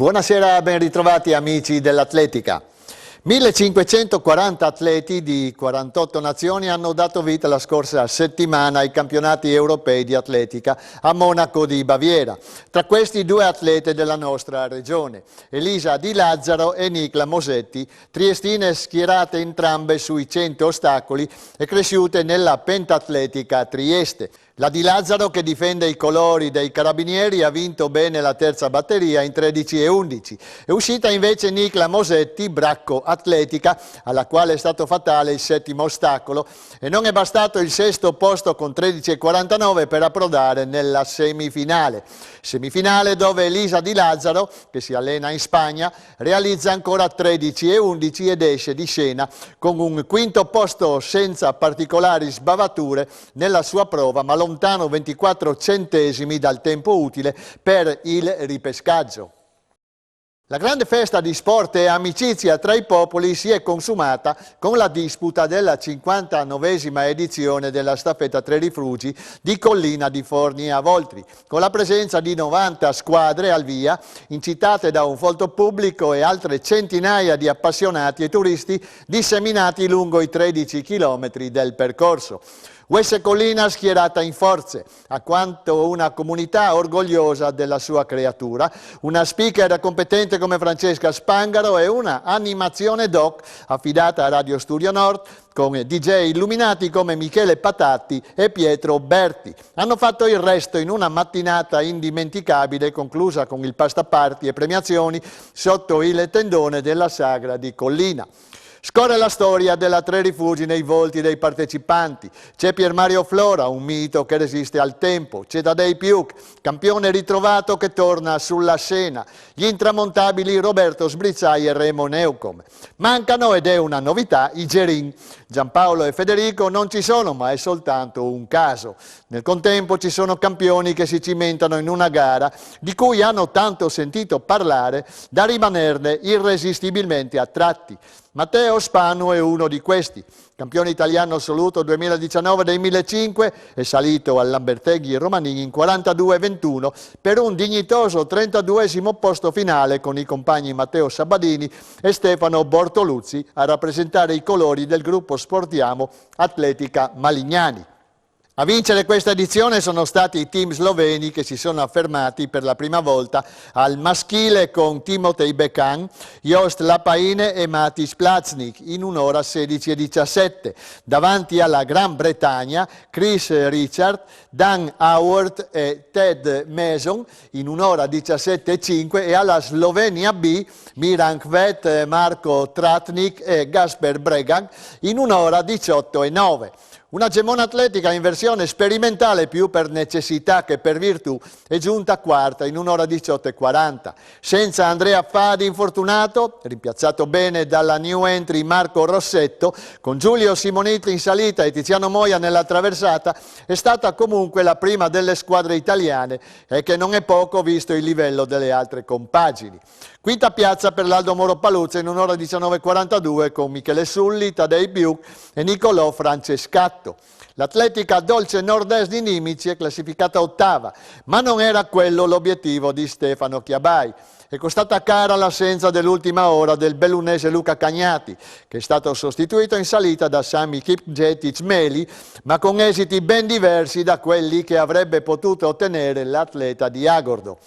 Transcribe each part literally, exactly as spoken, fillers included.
Buonasera, ben ritrovati amici dell'atletica. millecinquecentoquaranta atleti di quarantotto nazioni hanno dato vita la scorsa settimana ai campionati europei di atletica a Monaco di Baviera. Tra questi due atlete della nostra regione, Elisa Di Lazzaro e Nicla Mosetti, triestine schierate entrambe sui cento ostacoli e cresciute nella pentatletica Trieste. La Di Lazzaro, che difende i colori dei carabinieri, ha vinto bene la terza batteria in tredici e undici. È uscita invece Nicla Mosetti, bracco atletica, alla quale è stato fatale il settimo ostacolo, e non è bastato il sesto posto con tredici e quarantanove per approdare nella semifinale. Semifinale dove Elisa Di Lazzaro, che si allena in Spagna, realizza ancora tredici e undici ed esce di scena con un quinto posto senza particolari sbavature nella sua prova, ma lontano ventiquattro centesimi dal tempo utile per il ripescaggio. La grande festa di sport e amicizia tra i popoli si è consumata con la disputa della cinquantanovesima edizione della staffetta Tre Rifugi di Collina di Forni a Voltri, con la presenza di novanta squadre al via, incitate da un folto pubblico e altre centinaia di appassionati e turisti disseminati lungo i tredici chilometri del percorso. Uesse Collina schierata in forze, a quanto una comunità orgogliosa della sua creatura, una speaker competente come Francesca Spangaro e una animazione doc affidata a Radio Studio Nord con D J illuminati come Michele Patatti e Pietro Berti. Hanno fatto il resto in una mattinata indimenticabile, conclusa con il pastaparty e premiazioni sotto il tendone della sagra di Collina. Scorre la storia della Tre Rifugi nei volti dei partecipanti. C'è Pier Mario Flora, un mito che resiste al tempo. C'è Tadej Piuk, campione ritrovato che torna sulla scena. Gli intramontabili Roberto Sbrizzai e Remo Neukom. Mancano, ed è una novità, i Gerin. Giampaolo e Federico non ci sono, ma è soltanto un caso. Nel contempo ci sono campioni che si cimentano in una gara di cui hanno tanto sentito parlare da rimanerne irresistibilmente attratti. Matteo Spanu è uno di questi. Campione italiano assoluto duemiladiciannove dei millecinque, è salito al Lamberteghi Romanin in quarantadue ventuno per un dignitoso trentaduesimo posto finale con i compagni Matteo Sabadini e Stefano Bortoluzzi a rappresentare i colori del gruppo Sportiamo Atletica Malignani. A vincere questa edizione sono stati i team sloveni che si sono affermati per la prima volta al maschile con Timotej Bekan, Jost Lapaine e Matis Plaznik in un'ora sedici e diciassette, davanti alla Gran Bretagna Chris Richard, Dan Howard e Ted Mason in un'ora diciassette e cinque e alla Slovenia B Miran Kvet, Marko Tratnik e Gasper Bregan in un'ora diciotto e nove. Una Gemona Atletica in versione sperimentale più per necessità che per virtù è giunta quarta in un'ora diciotto e quaranta. Senza Andrea Fadi infortunato, rimpiazzato bene dalla new entry Marco Rossetto, con Giulio Simonit in salita e Tiziano Moia nella traversata, è stata comunque la prima delle squadre italiane e che non è poco visto il livello delle altre compagini. Quinta piazza per l'Aldo Moro Paluzza in un'ora diciannove e quarantadue con Michele Sulli, Tadej Biuk e Nicolò Francescatto. L'Atletica Dolce Nord-Est di Nimici è classificata ottava, ma non era quello l'obiettivo di Stefano Chiabai. È costata cara l'assenza dell'ultima ora del bellunese Luca Cagnati, che è stato sostituito in salita da Sami Kipjetic Meli, ma con esiti ben diversi da quelli che avrebbe potuto ottenere l'atleta di Agordo.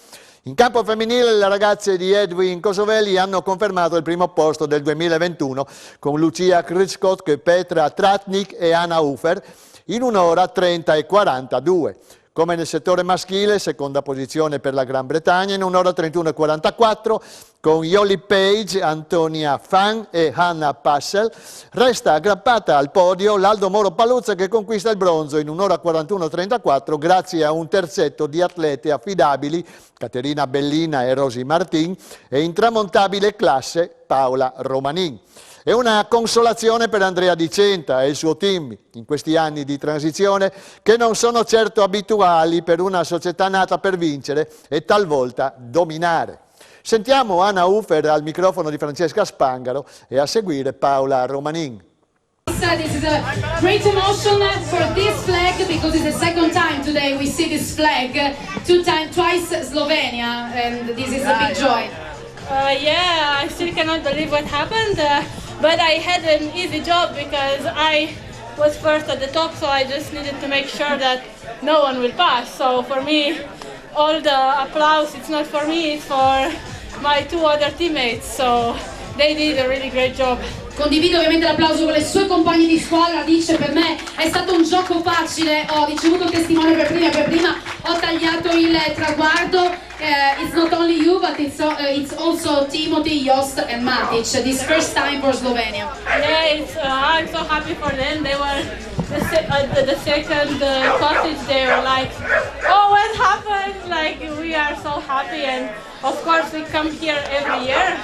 In campo femminile le ragazze di Edwin Cosovelli hanno confermato il primo posto del duemilaventuno con Lucia Kritzkot, Petra Tratnik e Anna Ufer in un'ora trenta e quarantadue. Come nel settore maschile, seconda posizione per la Gran Bretagna in un'ora trentuno e quarantaquattro con Yoli Page, Antonia Fan e Hannah Passel. Resta aggrappata al podio l'Aldo Moro Paluzza che conquista il bronzo in un'ora quarantuno e trentaquattro grazie a un terzetto di atlete affidabili, Caterina Bellina e Rosi Martin, e intramontabile classe Paola Romanin. È una consolazione per Andrea Di Centa e il suo team in questi anni di transizione che non sono certo abituali per una società nata per vincere e talvolta dominare. Sentiamo Anna Ufer al microfono di Francesca Spangaro e a seguire Paola Romanin. This is a great emotion for this flag because it's the second time today we see this flag. Two time, twice Slovenia, and this is a big joy. Uh, yeah, I still cannot believe what happened, uh, but I had an easy job because I was first at the top, so I just needed to make sure that no one will pass. So for me, all the applause, it's not for me, it's for my two other teammates. So they did a really great job. Condivido ovviamente l'applauso con le sue compagne di squadra, dice: "Per me è stato un gioco facile, ho ricevuto il testimone per prima e per prima ho tagliato il traguardo." Uh, it's not only you, but it's, uh, it's also Timothy, Jost, and Matic. This first time for Slovenia. Yeah, it's, uh, I'm so happy for them. They were the, se- uh, the, the second uh, cottage. They were like, "Oh, what happened?" Like, we are so happy, and of course we come here every year,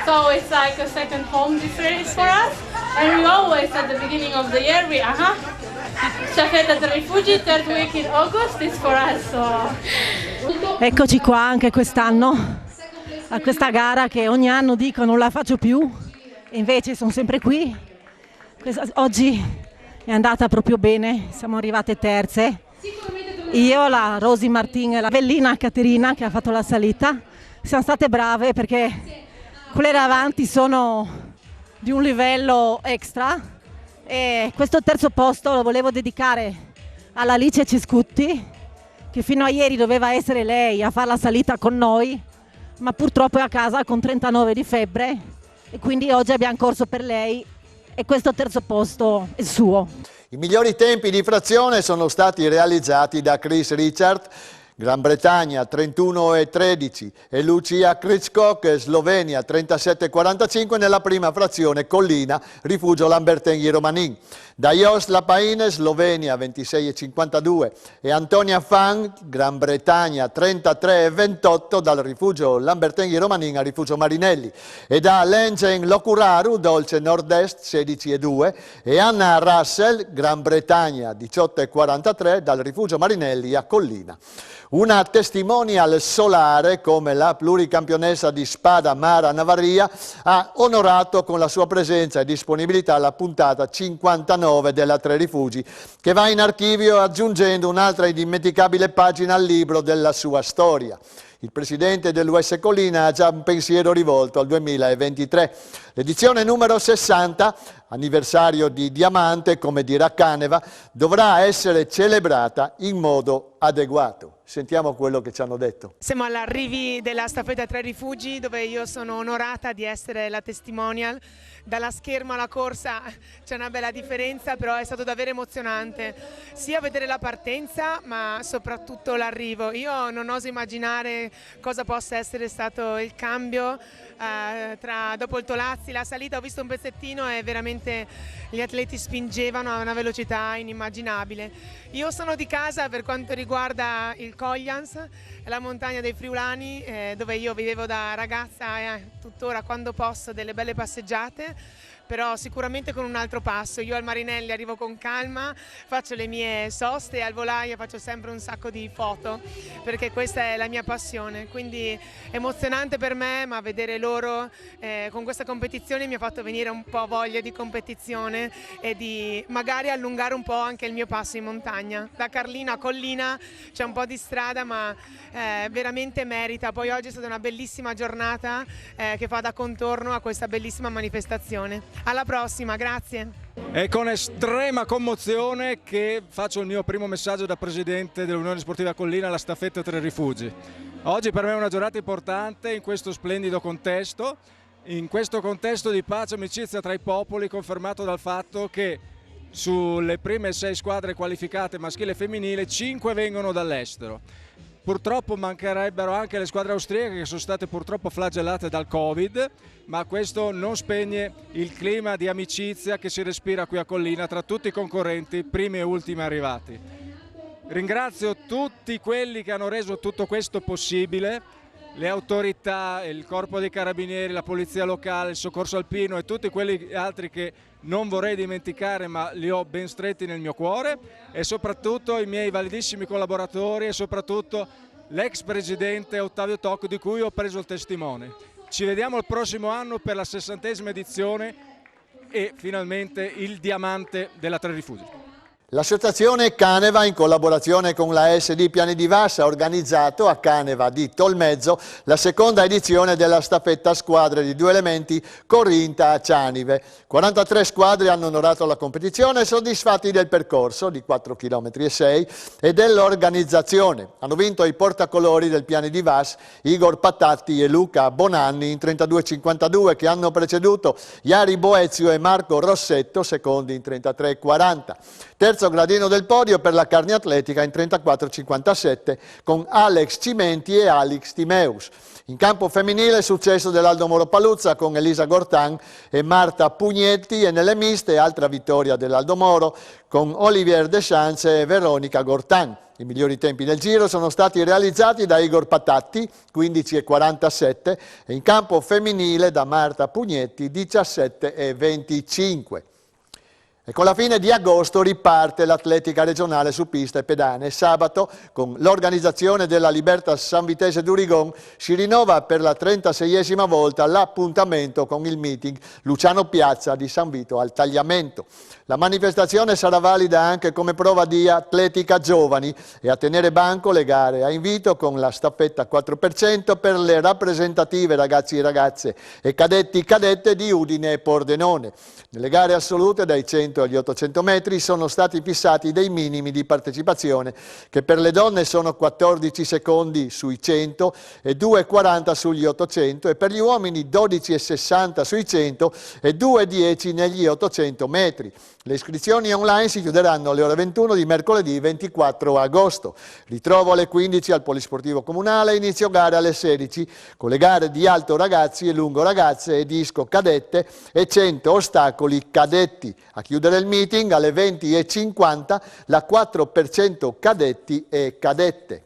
so it's like a second home, this race for us. And we always, at the beginning of the year, we uh-huh, Staffetta Tre Rifugi, third week in August is for us. So Eccoci qua anche quest'anno a questa gara che ogni anno dico non la faccio più, e invece sono sempre qui. Questa- oggi è andata proprio bene, siamo arrivate terze. Io, la Rosi Martin e la Bellina Caterina che ha fatto la salita, siamo state brave perché quelle davanti sono di un livello extra, e questo terzo posto lo volevo dedicare all'Alice Cescutti, che fino a ieri doveva essere lei a fare la salita con noi, ma purtroppo è a casa con trentanove di febbre, e quindi oggi abbiamo corso per lei e questo terzo posto è suo. I migliori tempi di frazione sono stati realizzati da Chris Richard, Gran Bretagna trentuno e tredici, e Lucia Kritzkok, Slovenia trentasette e quarantacinque, nella prima frazione Collina, Rifugio Lambertenghi Romanin. Da Jos Lapaine, Slovenia ventisei e cinquantadue, e Antonia Fan, Gran Bretagna trentatré e ventotto, dal Rifugio Lambertenghi Romanin a Rifugio Marinelli, e da Lengen Lokuraru, Dolce Nord-Est sedici e due, e Anna Russell, Gran Bretagna diciotto e quarantatré, dal Rifugio Marinelli a Collina. Una testimonial solare come la pluricampionessa di spada Mara Navarria ha onorato con la sua presenza e disponibilità la puntata cinquantanove della Tre Rifugi, che va in archivio aggiungendo un'altra indimenticabile pagina al libro della sua storia. Il presidente dell'U S Collina ha già un pensiero rivolto al duemilaventitré. L'edizione numero sessanta, anniversario di Diamante, come dirà Caneva, dovrà essere celebrata in modo adeguato. Sentiamo quello che ci hanno detto. Siamo all'arrivi della staffetta Tre Rifugi, dove io sono onorata di essere la testimonial. Dalla scherma alla corsa c'è una bella differenza, però è stato davvero emozionante sia vedere la partenza ma soprattutto l'arrivo. Io non oso immaginare cosa possa essere stato il cambio eh, tra, dopo il Tolazzi, la salita. Ho visto un pezzettino e veramente gli atleti spingevano a una velocità inimmaginabile. Io sono di casa per quanto riguarda il Coglians, la montagna dei Friulani, eh, dove io vivevo da ragazza e tuttora, quando posso, delle belle passeggiate, però sicuramente con un altro passo. Io al Marinelli arrivo con calma, faccio le mie soste, e al Volaia faccio sempre un sacco di foto, perché questa è la mia passione, quindi emozionante per me, ma vedere loro eh, con questa competizione mi ha fatto venire un po' voglia di competizione e di magari allungare un po' anche il mio passo in montagna. Da Carlina a Collina c'è un po' di strada, ma eh, veramente merita. Poi oggi è stata una bellissima giornata eh, che fa da contorno a questa bellissima manifestazione. Alla prossima, grazie. È con estrema commozione che faccio il mio primo messaggio da presidente dell'Unione Sportiva Collina alla staffetta Tre Rifugi. Oggi per me è una giornata importante in questo splendido contesto, in questo contesto di pace e amicizia tra i popoli, confermato dal fatto che sulle prime sei squadre qualificate, maschile e femminile, cinque vengono dall'estero. Purtroppo mancherebbero anche le squadre austriache, che sono state purtroppo flagellate dal Covid, ma questo non spegne il clima di amicizia che si respira qui a Collina tra tutti i concorrenti, primi e ultimi arrivati. Ringrazio tutti quelli che hanno reso tutto questo possibile, le autorità, il corpo dei carabinieri, la polizia locale, il soccorso alpino e tutti quelli altri che non vorrei dimenticare, ma li ho ben stretti nel mio cuore, e soprattutto i miei validissimi collaboratori e soprattutto l'ex presidente Ottavio Tocco, di cui ho preso il testimone. Ci vediamo il prossimo anno per la sessantesima edizione e finalmente il diamante della Tre Rifugi. L'associazione Caneva, in collaborazione con la S D Piani di Vas, ha organizzato a Caneva di Tolmezzo la seconda edizione della staffetta squadre di due elementi Corinta a Cianive. quarantatré squadre hanno onorato la competizione, soddisfatti del percorso di quattro chilometri e sei e dell'organizzazione. Hanno vinto i portacolori del Piani di Vas, Igor Patatti e Luca Bonanni in trentadue cinquantadue, che hanno preceduto Iari Boezio e Marco Rossetto, secondi in trentatré quaranta. Terzo gradino del podio per la Carni Atletica in trentaquattro cinquantasette con Alex Cimenti e Alex Timeus. In campo femminile, successo dell'Aldo Moro Paluzza con Elisa Gortan e Marta Pugnetti, e nelle miste altra vittoria dell'Aldo Moro con Olivier Deschanze e Veronica Gortan. I migliori tempi del giro sono stati realizzati da Igor Patatti, quindici e quarantasette, e in campo femminile da Marta Pugnetti, diciassette e venticinque. E con la fine di agosto riparte l'atletica regionale su pista e pedane. Sabato, con l'organizzazione della Libertas San Vitese d'Urigon, si rinnova per la trentaseiesima volta l'appuntamento con il meeting Luciano Piazza di San Vito al Tagliamento. La manifestazione sarà valida anche come prova di atletica giovani e a tenere banco le gare a invito con la staffetta quattro per cento per le rappresentative ragazzi e ragazze e cadetti cadette di Udine e Pordenone. Nelle gare assolute dai cento agli ottocento metri sono stati fissati dei minimi di partecipazione che per le donne sono quattordici secondi sui cento e due e quaranta sugli ottocento, e per gli uomini dodici e sessanta sui cento e due e dieci negli ottocento metri. Le iscrizioni online si chiuderanno alle ore ventuno di mercoledì ventiquattro agosto. Ritrovo alle quindici al Polisportivo Comunale, inizio gare alle sedici, con le gare di alto ragazzi e lungo ragazze e disco cadette e cento ostacoli cadetti. A chiudere il meeting alle venti e cinquanta la quattro per cento cadetti e cadette.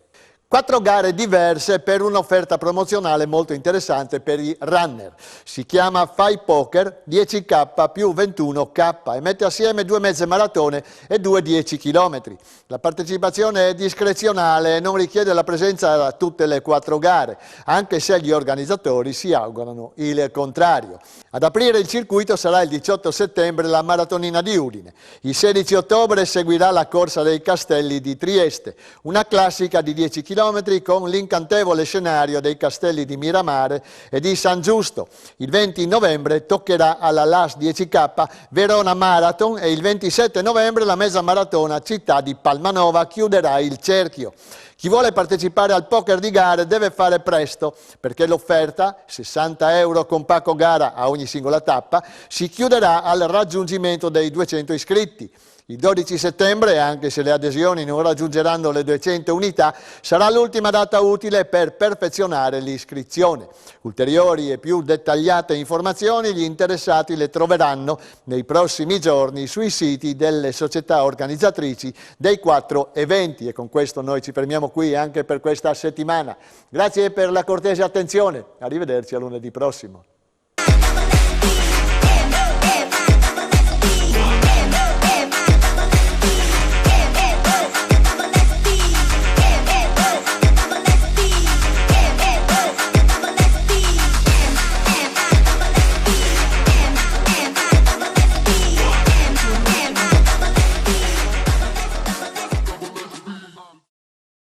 Quattro gare diverse per un'offerta promozionale molto interessante per i runner. Si chiama Fai Poker, dieci K più ventuno K, e mette assieme due mezze maratone e due dieci chilometri. La partecipazione è discrezionale e non richiede la presenza a tutte le quattro gare, anche se gli organizzatori si augurano il contrario. Ad aprire il circuito sarà il diciotto settembre la Maratonina di Udine. Il sedici ottobre seguirà la Corsa dei Castelli di Trieste, una classica di dieci chilometri con l'incantevole scenario dei Castelli di Miramare e di San Giusto. Il venti novembre toccherà alla Last dieci K Verona Marathon e il ventisette novembre la mezza maratona Città di Palmanova chiuderà il cerchio. Chi vuole partecipare al poker di gare deve fare presto, perché l'offerta, sessanta euro con pacco gara a ogni singola tappa, si chiuderà al raggiungimento dei duecento iscritti. Il dodici settembre, anche se le adesioni non raggiungeranno le duecento unità, sarà l'ultima data utile per perfezionare l'iscrizione. Ulteriori e più dettagliate informazioni gli interessati le troveranno nei prossimi giorni sui siti delle società organizzatrici dei quattro eventi. E con questo noi ci fermiamo qui anche per questa settimana. Grazie per la cortese attenzione. Arrivederci a lunedì prossimo.